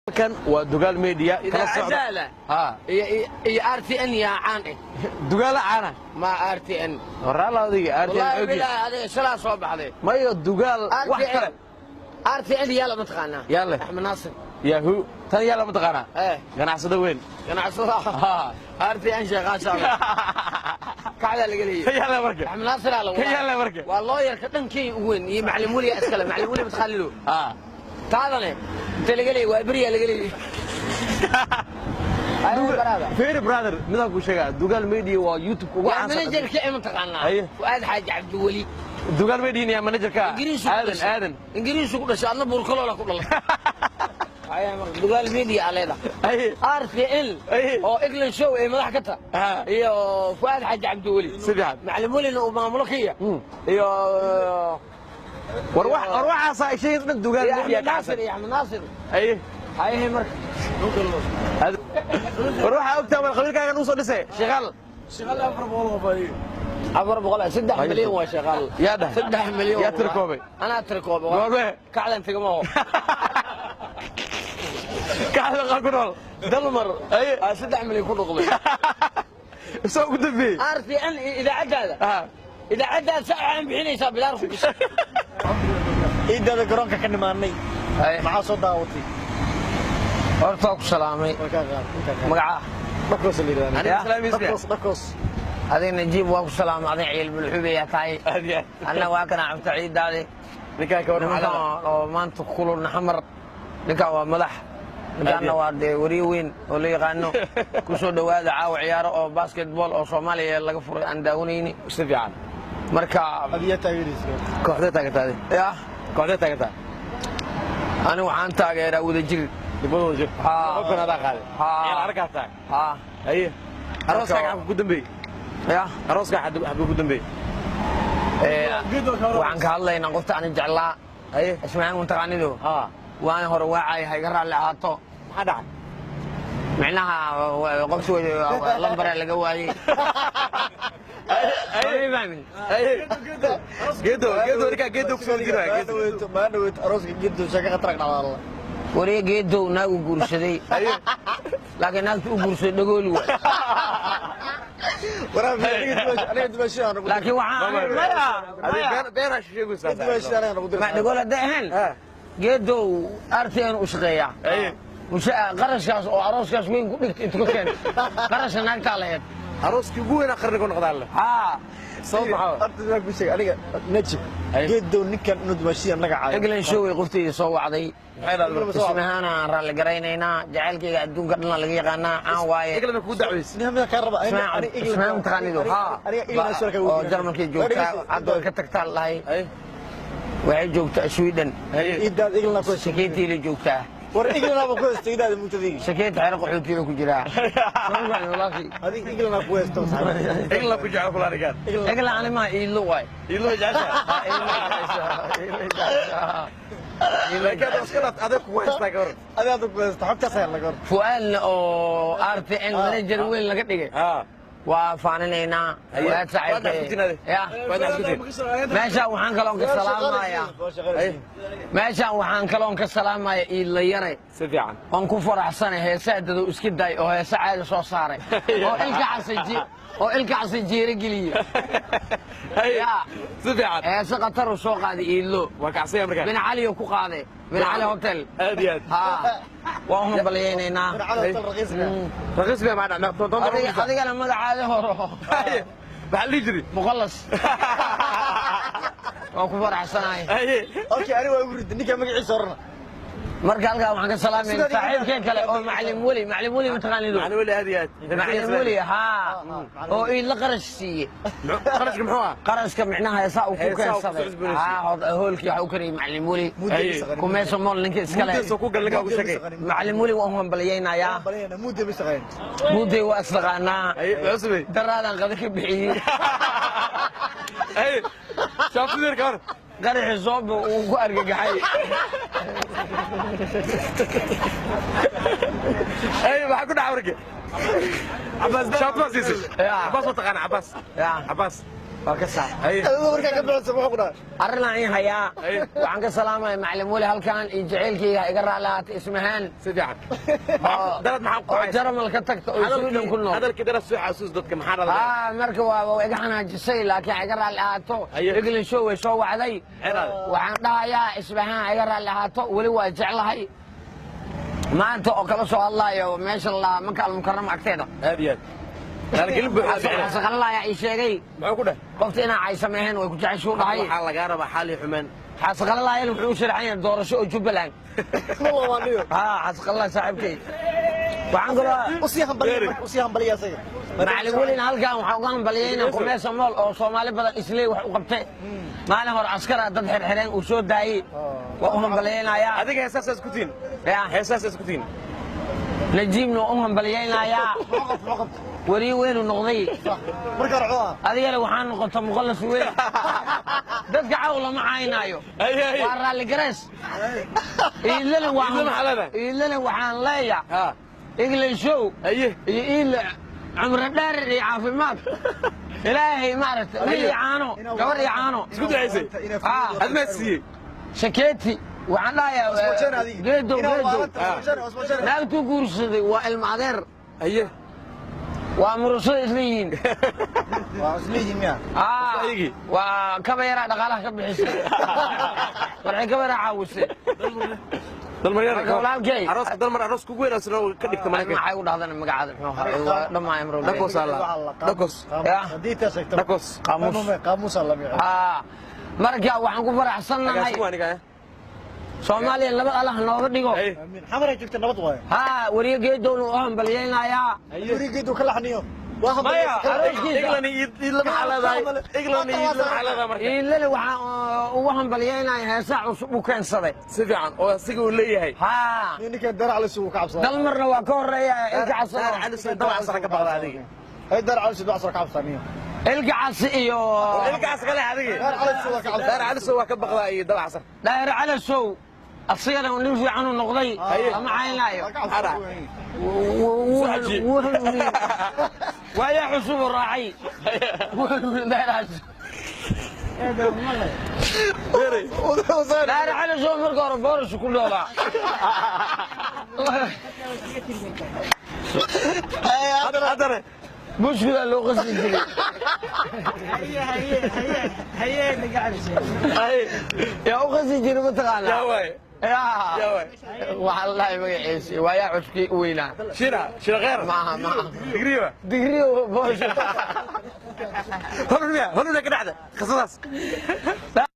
Halkan waa Dugaal Media, kala socda. Idaacadaala Ha. iyo RTN yaa caan eh. Dugaala caana. Ma RTN. Waraala adiga RTN. Wallahi ogi. Bilaa adiga shalaa soo baxday. Mayo Dugaal wax kale. RTN yaa lama taqaanaa? Yaa leh. Axmed Naasir. Yahu tan yaa lama taqaanaa? Eh. Ganacsado weyn. Ganacsada. Ha. RTN sheeqaasha kacdaa laga leeyahay. Yaa leh marka. Axmed Naasir aa la Ka yaa leh marka. Waa looyarka dhankii ugu weyn iyo macalin weliya iskale, macalin weli mataqaanilo. Ha. Taadane inta laga leeyahay waa beriyaa laga leeyahay. Fairy brother, midaan kuu sheegaa, Dugaal Media waa YouTube ugu Waa caansan. Managerka ee mataqaanaa? Haye. Fuaad Xaaji Cabdiweli. Dugaal Media yaa managerka? Ingiriisu ku Aadan dhashay. Aadan. Ingiriisu ku dhashay, adna buurkaloola ku dhalay. Haya, marka Dugaal Media aa leedahay. Haye. RTN Haye. oo England Show ay madax ka tahay Ha. iyo Fuaad Xaaji Cabdiweli. Si fiican. Macalin welina uu maamulo ka yahay iyo War wax war waxaas ay sheegay dhan Dugaal iyo Media Axmed ka Naasir caansan. Iyo Axmed Naasir. Haye. Haye, marka War waxaa ogtaa mal qabiilkaagan uu soo dhisay shaqaal. 400 3 milyan waa shaqaal. Yaa dhahay? 3 milyan. Yaa tirkoobay? Anaa tirkoobay. Goormee? Kacdan tigamaho. Kacda qaa ku nool. Dalmar. Haye. Aa 3 milyan ku noqday. Isagoo ugu dambeeyey. RTN iyo idaacaddaada. Ha. Idaacaddaada saacaan bixinaysaa bilaar ku gashay. Ciidada garoonka ka nimaanay, maxaa soo daawatay? Horta waa ku salaamay. Magacaa? Dhakos la yidhahdaa. Aniga islaamiis miya? Dhakos, dhakos. Adiga Najiib waa ku salaamay, adiga ciil bulxubeyaa tahay. Aad iyo aad. Anna waa kana cunta ciidaadi. Ninkaan ka warran. Nimankan oo maanta kulul xamar, ninkan waa madax, ninkanna waa dee wariye weyn oo la yaqaano. Ku soo dhowaada caawa ciyaaro oo basketball oo Soomaaliya laga furay aan daawanayni. Si fiican. Marka Adiyaa taageeraysa? Kooxdee taageertaa adi? Ya. Kooxdee taageertaa? Ani waxaan taageeraa Wadajir. Dibadooda jir. Ha. Qofkan adaa qaaday. Ha. Ciyaar arkaa tahay. Ha. Haye, arooskaaga xabka ku dambeeyey? Ya. Arooskaaga xabka ku dambeeyey? Waxaan ka hadlaynaa qofta ani jeclaa. Haye. Ismaaciil mutaqaanido. Ha. Waan hore waacay, ha iga raalli ahaato. Maxaa dhacay? Micnaha qofti lambara laga waayey. Ma fahmin? Haye, geedo geedo, ninkaa geedo ku soo jiraya geedo. Maa dhaweyd arooska Gedo sheeka khatar dhacdaa. Wariye Geedow naagu guursaday, laakiin naagta u guursaday dhagooli waay. Aniga dumaashiin aan ugu Laakiin waxaan maya. Adiga Maya. been beenaa sheegaysaa. Dumaashiin aniga nagu Ma dhagool hadday ahayn, Geedow RTN u shaqeeyaa. Haye. Muse qarashkaas oo arooskaas weyn ku dhigta intu ka keenay qarashka naagtaa lahayd. Arooskii ugu weynaa qarniga noqdaa le. Haa. Sabab maxaa waay? Horta waan ku sheegay aniga Najib Geedow ninkan inuu dumaashiin naga caayo. England Show ay qoftayda soo wacday. Maxay dhahday marka? Ismahaana aan raalli garaynaynaa, jacaylkayga adduunka dhan laga yaqaanaa, caan waaye. England kugu dacweys. Nin hamida kaa raba. Ismahaan mutaqaanido. Haa. Aniga England soo ka Oo Jarmalkay joogtaa hadda, way ka tagtaa lahay. Haye. Waxay joogtaa Sweden. Haye. Idaad England ku Sakeetiila joogtaa. War England ku haysto idaad mutadiga. Sakeeti xero qaxootiga ku jiraa. Adiga England ku haysto saxib. England ku jecel kula anigaan. England ani maa iidlo waay. Ilo jecesha. Laakiin hadda iska dhaaf, adeeg kugu haystaa ka waran. Adiga ku haysto xogtaas ayaa laga hor. Fu'aadna oo RTN manager weyn laga dhigay Ha. waa faaninaynaa. Haye. Fu'aad Waad xasuutin ade. Ya. Waad xasuutin. Meeshaan waxaan kaloon ka salaamayaa, meeshaan waxaan kaloon ka salaamaya Iidla Yare. Si fiican. Oon ku faraxsanay heesaha dadow iska daay oo heese caadi soo saaray oo ilka casay oo ilka casay jeero geliye. Haye. Ya. Si fiican. Heese khatar uu soo qaaday Iidlo. Waa kacsaya markaa. Bin Cali ku qaaday, Bin Cali Hotel. Aad iyo aad. Ha, waan u hambalyaynaynaa. Raqiis baa maa dhacday. Adigana magacaada horo. Haye. Maxaa la dhihi jiray? Muqallas waan ku faraxsanahay. Haye. Okay, aniga waa ugu riday ninka magaciisa horena. Marka halkaa waxaan ka salaamayna saaxiibkeen kale oo Macalin Weli. Macalin Weli mataqaanido? Macalin Weli, aad iyo aad. Macalin Weli, haa, oo Iidla qarash siiyey. Qarashka muxuu ahaa? Qarashka micnaha heesaa uu ku Heesaa uu ku keensaday. soo cusboonaysiiyey. Haa, hoolkii waxa u karayay Macalin Weli. Haye. Kumeesha mool ninka iskale. Muddo soo ku gal ninkaa ugu sheegay. Macalin Weli waan u hambalyaynayaa. Muddo ma shaqeyn. Mudday waa isdhaqaanaa. Haye, muxuu sameeyey? Daraadaan qada ka bixiyey. Haye. Shaaftideer ka hor. Qaraxi sooba uu ku argagaxay. Haye, maxaa ku dhacay marka? Cabaas shaafti baa siisay. Ya. Cabaas waa taqaanaa Cabaas? Ya. Cabaas. Waa ka sax. Adigu markaa ka bixisa muxuu ku dhahay? Arrinaan in hayaa. Waxaan ka salaamaya macalin weli halkan iyo jaceylkayga iga raalli ahaatay Ismahaan. Si fiican. Darad maxaa ku oo kacaysa? Jarmal ka tagta oo Sweden ku nool. Hadalkii darad soo xasuus dadka maxaa dhacday? Marka waa iga xanaajisay, laakiin iga raalli ahaato. England show way soo wacday. Xeraad. Waxaan dhahayaa Ismahaan iga raalli ahaato, weli waa jeclahay. Maanta oo kala soo hadlaayo meesha la Maka Almukarama agteeda. Aad iyo aad. Raalgelin buuxda bixinay. Xasaqalalayaa ii sheegay. Muxuu ku dhahay? Qofta inaa caysameeheen way ku jeceshuu dhahay. Waxaa lagaa rabaa xaali xumeen. Xasaqalalaayana wuxuu u sharaxan yahay doorasho oo Jubbaland. Ma labaaniyo. Xasaqalalaay saaxiibkay. Waxaan kaloo Usii hambaliya marka, usii hambaliya asaga. Macalin welina halkan waxaan uga hambalyeynaa Kumeesa Mool oo Soomaali badan isley wax u qabtay. Maalin hore askara dad xirxireen uu soo daayey. Waa u hambalyeynayaa. Adiga heesaasaa isku tihiin. Ya. Heesaasaa isku tihiin. Najiibna waa u hambalyeynayaa. Muxuu qabtay? Weriye weynu noqday. Marka hore muxuu ahaa? Adigana waxaa noqota muqallas weyn. Dadka caw lama caynaayo. Ay. Waa raalli gareys. Iidlana Iidle maxaa leedahay? Iidlana waxaan leeyahay England show Aye. iyo iidle cumro dheer iyo caafimaad. Ilaahay maaragtay wiil iyo caano, gabar iyo caano. Isku ducaysay? Aad ma siiyey? Shakeeti waxaan dhahayaa geedow geedow. Naagtuu guursaday waa ilma adeer. Aye. Waa murusada isla yihiin. Ayagii? Waa kaba yaraa dhaqaalaha ka bixisay. Warxay kaba yaraa caawisay. Dalmar yar. Marka walaalkay. Arooska Dalmar aroos kugu weyn asna ka dhigta marka. Maxay u dhahdana magacaada muxuu ahaa? Waa dhammaay amro. Dhakos alla. Dhakos. Dhakos. Qaamuus. Marka waxaan ku faraxsannahay Agaasimu aniga. Soomaaliya nabad Allah nooga dhigo. Ay. Xamar ay joogta nabad waaye. Weriye geedowna u hambalyeynayaa. Gurigeedu ka laxniyo. Maya, Arooskiisa. England iyo Iidle maxaa leedahay? England iyo Iidle maxaa leedahay marka? Iidlana waxaan ugu hambalyeynaya heesaa cusub u keensaday. Si fiican oo asiga uu leeyahay. Ninka Dar Cali uu ka cabsadaa. Dalmarna waa ka horeeya ilka Daar casano. Cali soo dabac sare ka baxda adiga. Ay Dar Cali soo ka cabsaniyo. Ilka casi iyo Ilkaas kale adiga. Dar Cali soo ka cabsadaa. Daar Cali soo waa ka baqdaa iyo dabac sare. Daahir Calasow asigana nin fiican uu noqday lama caynaayo. Waayaa cusub uu raacay. Daahir Calasow marka hore boorash ku dhoolaa. Haddana Bushkida loo qasbi jiray. Yaa u qasbi jiray mataqaanaa? Yaa waay. Yaa. Yaa waay. Waxaa la dhahay magaciisi waayaa cuskii u weynaa. Shira, shira kheer. Maaha maaha. Digriiba. Digriyo boorash. Holun miya, holun ka dhacda. Qisadaas.